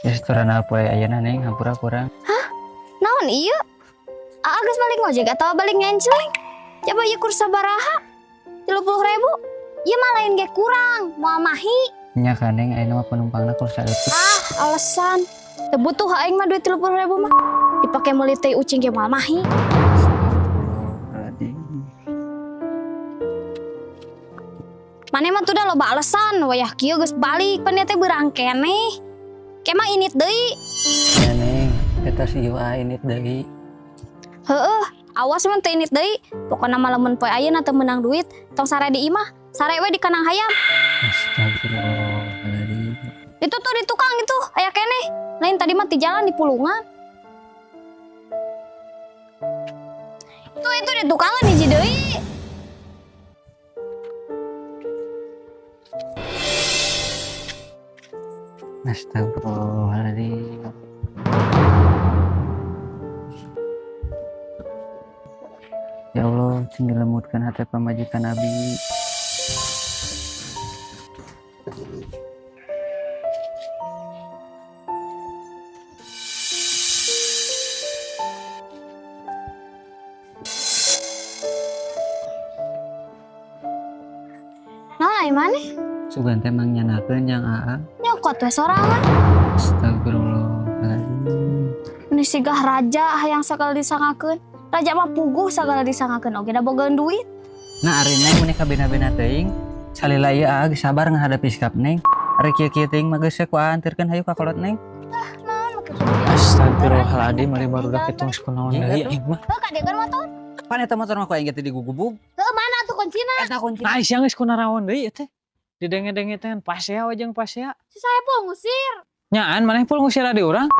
Ya setoran poe ayeuna, Neng, hampura kurang. Naon ieu? Aa geus balik ngojek atau balik ngencleng? Coba ieu kur sabaraha? 30 ribu. Ieu mah lain ge kurang, moal mahi. Nya kan, Neng, ayeuna mah penumpangna kur saeutik. Ah, alasan. Teu butuh aing mah duit 30 ribu mah. Dipake meuli teh ucing ge moal mahi. Astagfirullahaladzim. Maneh mah tuh dah loba alasan, wayah kieu geus balik pan teh beurang keneh. Ke mah indit deui. Ya, Neng, eta si ieu indit deui. Heeh, awas mun teu indit deui. Pokona mah lamun poe ayeuna teu meunang duit, tong sare di imah, sare we di kandang hayam. Astagfirullahaladzim. Itu tuh di tukang itu, aya keneh. Lain tadi mah di jalan di pulungan. Itu di tukangan hiji deui. Astagfirullahaladzim. Ya Allah, sing dilembutkan hati pamajikan abi. Naon ai maneh? Sugan teh mang nyanakeun jang Aa. Nyokot we sorangan. Astagfirullahaladzim. Ini sigah raja hayang sagala disangakeun. Raja mah puguh sagala disangakeun oge da bogaeun duit. Nah, ari Neng mun kabina-bina teuing, salila ieu Aa geus sabar ngahadapi sikap Neng. Ari kieu-kieu teuing mah geus ku Aa anterkeun hayu ka kolot Neng. Naon make kudu di Astagfirullahaladzim, ari barudak itu geus kunaon Iya, deui tuh. aing mah. Heuh, kadegan motor. Pan eta motor mah ku aing ge teh digugubug. Heuh, mana tuh kuncina? Eta kunci. Nah, sia geus kunaraon deui ieu teh. Didenge-denge teh pasea we jeung pasea. Si saya pun ngusir. Nyaan maneh pul ngusir adi urang.